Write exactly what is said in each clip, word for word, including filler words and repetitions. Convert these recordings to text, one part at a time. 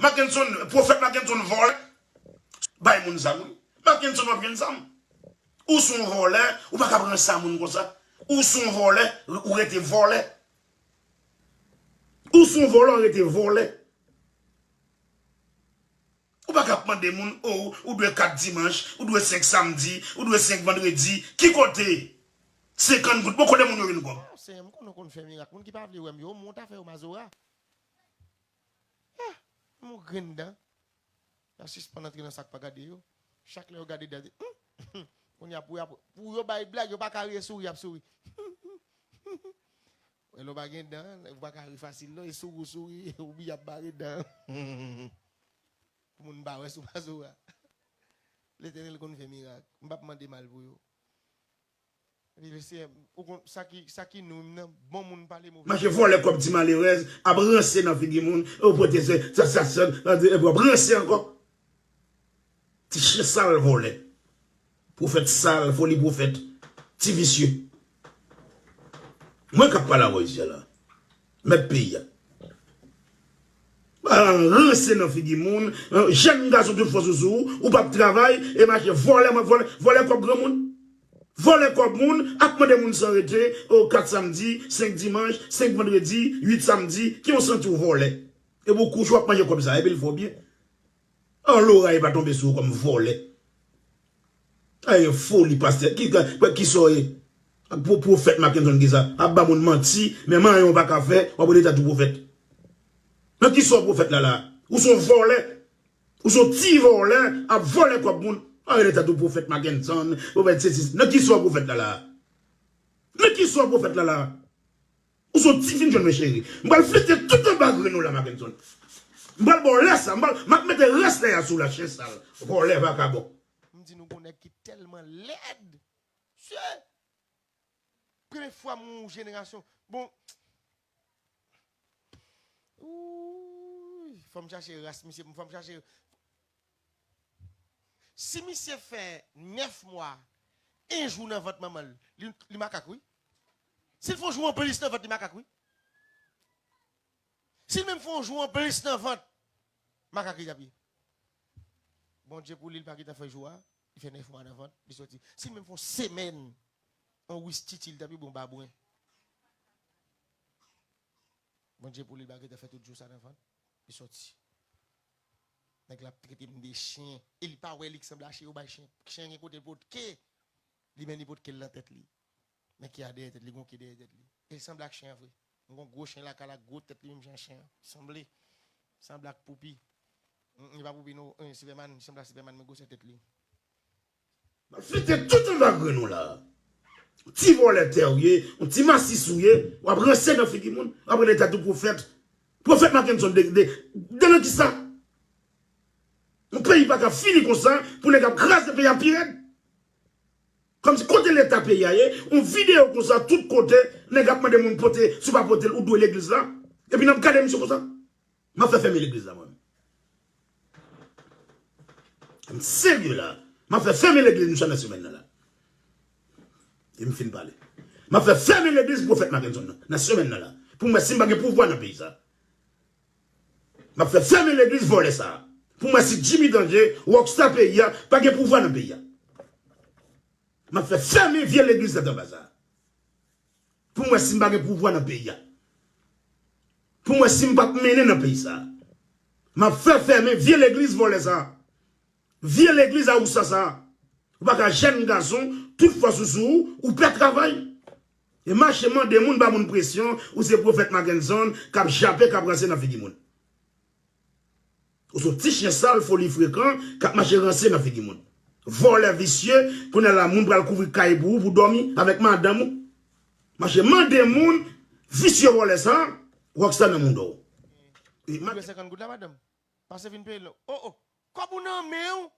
Mackenson, pwofèt Mackenson vòlè. Bay moun zam, wi. Mackenson w ap jwenn zam. Ou se yon vòlè, ou pa ka pran sa moun konsa. Ou se yon vòlè, ou rete vòlè. Ou se yon vòlè, ou rete vòlè. Ou pa ka ap mande moun, oh, ou dwe kat dimanch, ou dwe senk samdi, ou dwe senk vandredi. Ki kote? Senkant goud, bon, kote moun yo jwenn kòb? Oh, Senyè, m konnen w konn fè mirak. Moun ki pa vle wè m yo, mont afè yo mazora. Ah, m grenn dan. Y ap sispann antre nan sa k pa gade yo. Chak lè yo gade dan, hmm, kounye a pou y ap, pou yo bay blag, yo pa ka riye, souri, y ap souri. Lè w pa gen dan, ou pa ka ri fasil non, e souri w souri, ou byen ap bare dan. Pou moun pa wè sou mazora. Letènèl konn fè mirak. M p ap mande mal pou yo. Epi, Mesye, ou konn, sa ki, sa ki nou menm nan, bon moun pale move. Mache vòlè kòb ti malerèz, ap ranse nan figi moun, ou pote se, sa, sa, sa, sa, epi w ap ranse ankò. Ti chen sal vòlè. Pwofèt sal, foli pwofèt. Ti visye. Mwen k ap pale avè w isi a la. Mèt peyi a. Ranse nan figi moun, jèn gason tout fòs ou sou ou, ou p ap travay, e mache vòlè, vòlè, vòlè kòb granmoun. Vòlè kòb moun, ap mande moun san rete, o kat samdi, senk dimanch, senk vandredi, uit samdi, ki yon santi w vòlè. E pou kouche w ap manje kòb sa, epi l fè w byen. An loray pa tonbe sou ou kòm vòlè. Ay, foli pastè. Ki, ki, ki sa w ye? Pwo-, pwofèt Mackenson ki sa? Ap ba moun manti, men manyen w pa ka fè, w ap rele tèt ou pwofèt. Nan ki sa w pwofèt la la? Ou se yon vòlè. Ou se yon ti vòlè, ap vòlè kòb moun. W ap rele tèt ou pwofèt Mackenson, pwofèt sesi. Nan ki sa w pwofèt la la? Nan ki sa w pwofèt la la? Ou se yon ti fin jwenn mwen cheri. M pral flite tout anba grenn ou la, Mackenson. M pral ba w lè sa, m pral, m ap mete rès lè a sou w la, chen sal. Vòlè vakabon. M di nou gon nèg ki tèlman lèd. Mesye! Premye fwa m wè yon jenerasyon. Bon. Ooh, fò m chache ras misye, fò m chache. Si misye fè nèf mwa, en jou nan vant manman l, li, li makak wi. Si l fè yon jou anplis nan vant, li makak wi. Si l menm fè yon jou anplis nan vant, makak li t ap ye. Bondye pou li, li pa gentan fè jou a, li fè nèf mwa nan vant, li soti. Si l menm fè yon semèn, yon wis titi, li t ap ye bon babwen. Bondye pou li, li pa gentan fè tout jou sa nan vant, li soti. Nèg la ap trete m de chen. E li pa wè li k sanble a chen yo bay chen. Chen gen kote l potke. Li menm li potke l nan tèt li. Men ke a dèyè tèt li, gon ke dèyè tèt li. E l sanble ak chen an vre. M gon gwo chen lakay la, gwo tèt li menm jan chen an. Sanble. Sanble ak poupi. Mm, li pa poupi non, eh, Superman, li sanble ak Superman, men gwosè tèt li. M ap fete tout anba grenn ou la. Ti vòlè tè ou ye, yon ti masis ou ye, w ap ranse nan figi moun, w ap rele tèt ou pwofèt. Pwofèt Mackenson de, de, de nan kisa? Yon peyi pa ka fini konsa, pou nèg ap kraze peyi a pi rèd. Kòmsi kote leta peyi a ye, yon videyo konsa tout kote, nèg ap mande moun pote, si w pa pote l, ou dwe legliz la. Epi n ap gade misye konsa. M ap fè fèmen legliz la, mwen. M serye la. M ap fè fèmen legliz misye nan semèn nan la. E m fin pale. M ap fè fèmen legliz pwofèt Mackenson nan, nan semèn nan la. Pou m wè si m pa gen pouvwa nan peyi sa. M ap fè fèmen legliz vòlè sa. Pou m wè si Jimmy Danje, rockstar peyi a, pa gen pouvwa nan peyi a. M ap fè fèmen vye legliz tèt anba sa. Pou m wè si m pa gen pouvwa nan peyi a. Pou m wè si m p ap mennen nan peyi sa. M ap fè fèmen vye legliz vòlè sa. Vye legliz awousa sa. Ou pa ka jèn gason, tout fòs ou sou ou, ou pè travay. E mache mande moun ba moun presyon, ou se pwofèt Mackenson, k ap jape, k ap ranse nan figi moun. Ou se yon ti chen sal, foli frekan, k ap mache ranse nan figi moun. Vòlè visye, kounye a la moun pral kouvri kay pou ou, pou dòmi avèk madanm ou. Mache mande moun, visye vòlè sa, rockstar nan moun dò. E ma- Dwe senkant goud la, madanm. Pase vin peye l non. Oh, oh. Kòb ou nan men w.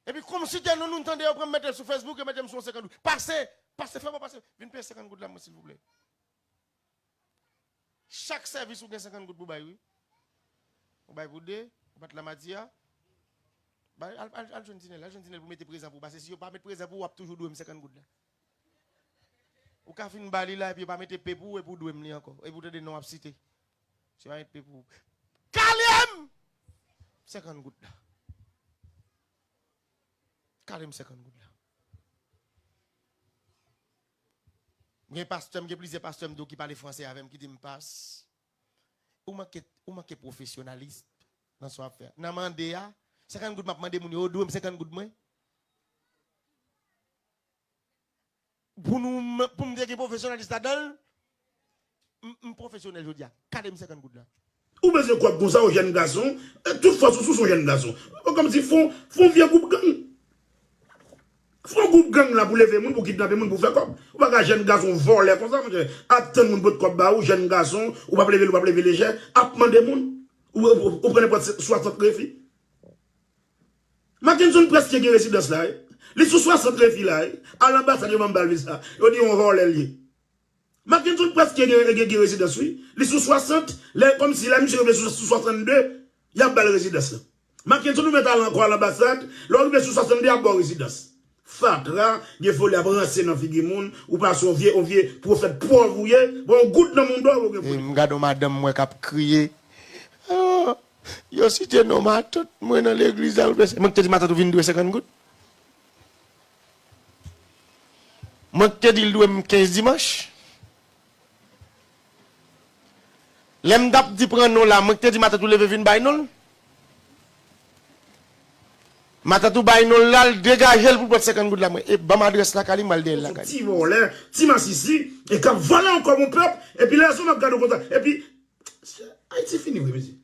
Epi kòmsi tè non nou tande yo pran m mete l sou Facebook, yo mete m sou yon senkant goud. Pase, pase, fè bon pase. Vin peye senkant goud la mwen silvouplè. Chak sèvis ou gen senkant goud pou bay wi. Ou bay pou de, ou bat la madi a. Bay, al, al, al jwenn Tinèl, al jwenn Tinèl pou mete prezan pou ou. Paske si yo pa met prezan pou ou, w ap toujou dwe m senkant goud la. Ou ka fin ba li la, epi yo pa mete P pou ou, epi w dwe m li ankò. Epi w tande non w ap site. Se pa met pe pou. Kale m! Senkant goud la. Kale m senkant goud la. M gen pastè, m gen plizyè pastè m tou ki pale fransè avè m, ki di m, "Pas, ou manke, ou manke pwofesyonalis nan sa w ap fè a. Nan mande a, senkant goud m ap mande moun yo, yo dwe m senkant goud mwen." Pou nou, pou m te gen pwofesyonalis ladan l, m, m pwofesyonèl jodi a. Kale m senkant goud la. Ou bezwen kòb konsa, ou jèn gason, e tout fòs ou sou son jèn gason. Ou kòmsi fon, fon vye gwoup gang. Fon gwoup gang la pou leve moun, pou kidnape moun, pou fè kòb. Ou pa ka jèn gason vòlè konsa, monchè. Ap tann moun pot kòb ba ou, jèn gason, ou p ap leve l, ou p ap leve lejè, ap mande moun. Ou, ou, ou pran nenpòt swasant refi. Mackenson prèske gen rezidans la, wi. Li sou swasant refi la, wi. Al anbasad yo ban m bal visa. Yo di yon vòlè l ye. Mackenson prèske gen, gen, gen rezidans, wi. Li sou swasant, lè, kòmsi lè misye rive sou, sou swasannde, y ap ba l rezidans lan. Mackenson ou mèt al ankò al anbasad, lè w rive sou swasannde, y ap ba w rezidans. Fatra, gen foli ap ranse nan figi moun, ou pase yon vye, yon vye pwofèt pòv ou ye, bon, yon goud nan moun dò, ou gen foli. M gade yon madanm mwen k ap kriye. Ah, yo site non matant mwen nan legliz la, ou blese. Mwen ki te di matant ou vin dwe senkant goud. Mwen ki te di l dwe m kenz dimanch. Lè m t ap di pran non la, mwen ki te di matant ou leve vin bay non l. Matant ou bay non l la, l degaje l pou l pran senkant goud la. Mwen, e ban m adrès lakay li, m al dèyè l lakay li. Ti vòlè, ti masisi, e k ap vòlè ankò yon pèp, epi lè sa m ap gade w konsa, epi, Ayiti fini vre, mesye.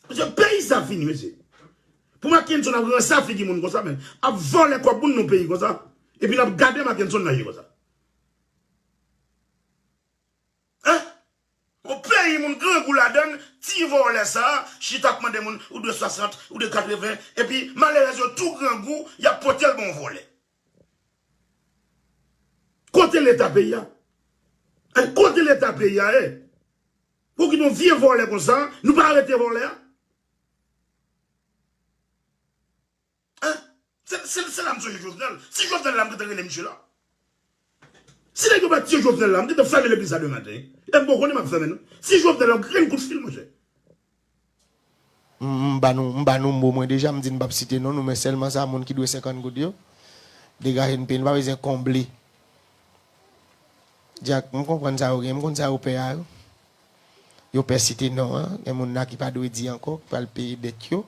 Mesye, peyi sa fini, mesye. Pou Mackenson ap ranse figi moun konsa, men. Ap vòlè kòb moun nan peyi konsa. Epi n ap gade Mackenson nan je konsa. Hein? Yon peyi moun grangou ladann, ti vòlè sa, chita ap mande moun, ou dwe swasant, ou dwe katreven, epi malerèz yo tou grangou, y ap pote l ba yon vòlè. Kote leta peyi a? Hein, kote leta peyi a ye? Pou kite yon vye vòlè konsa, nou pa arete vòlè a? Hein? Se, se, se la m sonje Jovenel. Si Jovenel la, m gentan rele misye la. Si nèg yo pa tiye Jovenel la, m gentan fèmen legliz la demen maten. E m poko konnen m ap fèmen non. Si Jovenel la, yon grenn kout fil, monchè. M, m ba nou, m ba nou mo mwen deja, m di n p ap site non nou, men sèlman sa moun ki dwe senkant goud yo, degaje n peye, n pa bezwen konble. Dyak, m konprann sa yo gen, m konn sa yo pè a yo. Yo pè site non an, gen moun la ki pa dwe di ankò, ki pral peye dèt yo.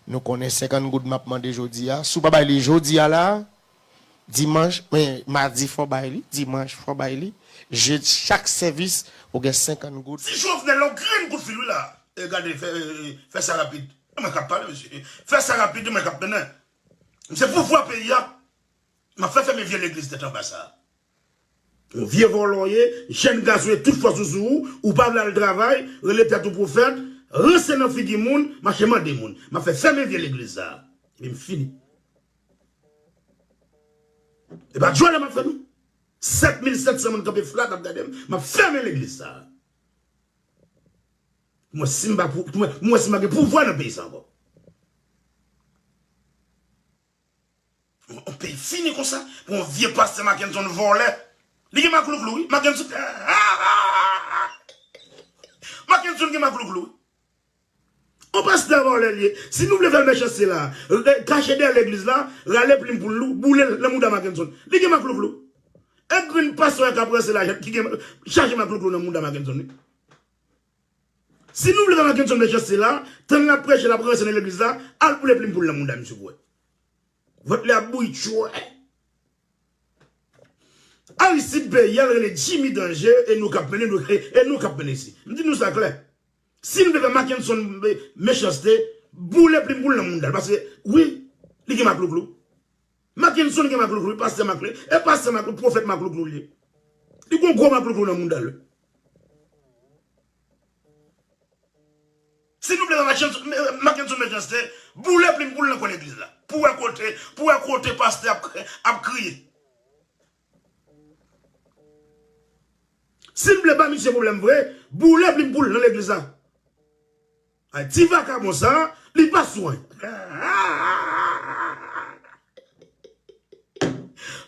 Nou konnen senkant goud m ap mande jodi a. Si w pa bay li jodi a la, dimanch, men, madi fò w bay li, dimanch fò w bay li. Je, chak sèvis, ou gen senkant goud. Si Jovenel la, yon grenn kout fil, wi la. E gade, fè, e, fè sa rapid. E mwen k ap pale, mesye. Fè sa rapid, e mwen k ap mennen. Se pouvwa peyi a. M ap fè fèmen vye legliz tèt anba sa a. Yon vye vòlò w ye, jèn gason e tout fòs ou sou ou, ou pa vle al travay, rele tèt ou pwofèt, ranse nan figi moun, mache mande moun. M ap fè fèmen vye legliz sa a. Epi m fini. E pa djòlè m ap fè non. Sèt mil sèt san moun kanpe flat ap gade m, m ap fèmen legliz sa a. Mwen si m pa pou, mwen, mwen si m pa gen pouvwa nan peyi sa ankò. On peyi fini konsa, pou yon vye pastè Mackenson vòlè. Li gen maklouklou, wi. Mackenson, Mackenson gen maklouklou, wi. On pastè vòlè li ye. Si nou vle fè l mechanste la, kache dèyè legliz la, rale plim pou l, boule l nan mouda Mackenson. Li gen maklouklou. E grenn pastè k ap ranse lajan ki gen chaje maklouklou nan mouda Mackenson, wi. Si nou vle fè Mackenson mechanste la, tann l ap preche, l ap ranse nan legliz la, al boule plim pou l nan mouda misye pou wè. Vant li ap bouyi tchwè. Aristide peyi a, l rele Jimmy Danger, e nou k ap mennen, nou, e, e nou k ap mennen isi. M di nou sa klè. Si nou te fè Mackenson mechanste, boule plim pou l nan mouda l. Paske, wi, li gen maklouklou. Mackenson gen maklouklou, pastè maklouklou, e pastè maklouklou, pwofèt maklouklou li ye. Li gon gwo maklouklou nan mouda l. Si nou vle fè Mackenson, Mackenson mechanste, boule plim pou l nan kwen legliz la. Pou wè kote, pou wè kote pastè ap, ap kriye. Si n vle ba misye pwoblèm vre, boule plim pou l nan legliz la. Ay, ti vakabon sa, li pa swen.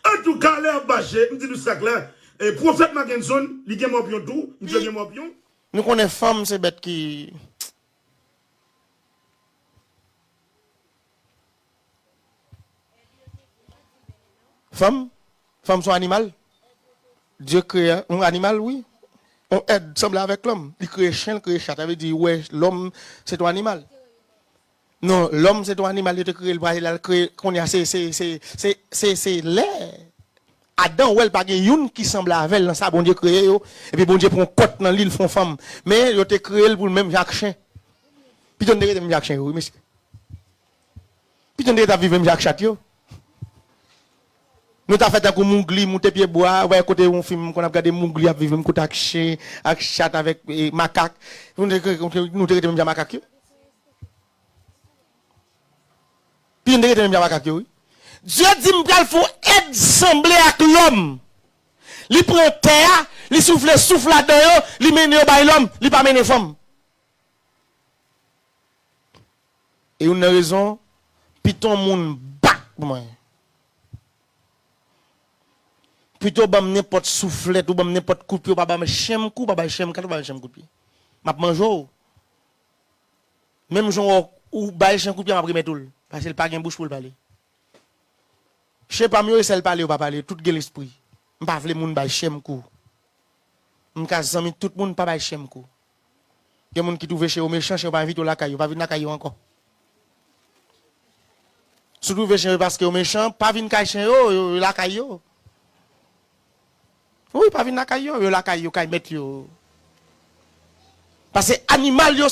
Antouka, lè y ap mache, m di nou sa klè, e, pwofèt Mackenson, li gen mòpyon tou, misye gen mòpyon. Nou konnen fanm se bèt ki. Fanm? Fanm se yon animal? Dye kreye yon animal, wi. Yon èt sanble avèk lòm. Li kreye chen, li kreye chat. Sa vle di, wè, lòm, se yon animal. Non, lòm, se yon animal, yo te kreye l, pa l al kreye, kounye a, se, se, se, se, se, se lè Adan wè l pa gen youn ki sanble avè l nan sa Bondye kreye yo. Epi Bondye pran yon kòt nan li, l fè yon fanm. Men yo te kreye l pou l menm jan ak chen. Pito n te rete menm jan ak chen yo, wi, mesye. Pito n te rete ap viv menm jan ak chat yo. Nou ta fè tankou Mowgli, moute pye bwa, wè kote yon fim, m konn ap gade Mowgli ap viv menm kote ak chen, ak chat, avèk, e, makak. Nou te, nou te, nou te rete menm jan makak yo. Pito n te rete menm jan makak yo, wi. Dye di, "M pral fè yon èt sanble ak lòm." Li pran tè a, li soufle souf ladan yo, li mennen yo bay lòm, li pa mennen fanm. E youn nan rezon, pito yon moun bat pou mwen. Pito ban m nenpòt souflèt, ou ban m nenpòt kout pye, ou pa ban m chen m kou, ou pa bay chen m kat, ou pa bay chen m kout pye. M ap manje w. Menm jan w, ou bay chen kout pye, m ap remèt ou l. Paske l pa gen bouch pou l pale. Chen pa m yo, e sèl pale yo pa pale, tout gen lespri. M pa vle moun bay chen m kou. M ka zanmi tout moun, pa bay chen m kou. Gen moun ki twouve chen yo mechan, chen yo pa envite w lakay yo, pa vin lakay yo ankò. Si w twouve chen yo paske yo mechan, pa vin kay chen yo, yo, yo lakay yo. Wi, pa vin lakay yo, yo lakay yo, kay mèt yo. Paske animal yo,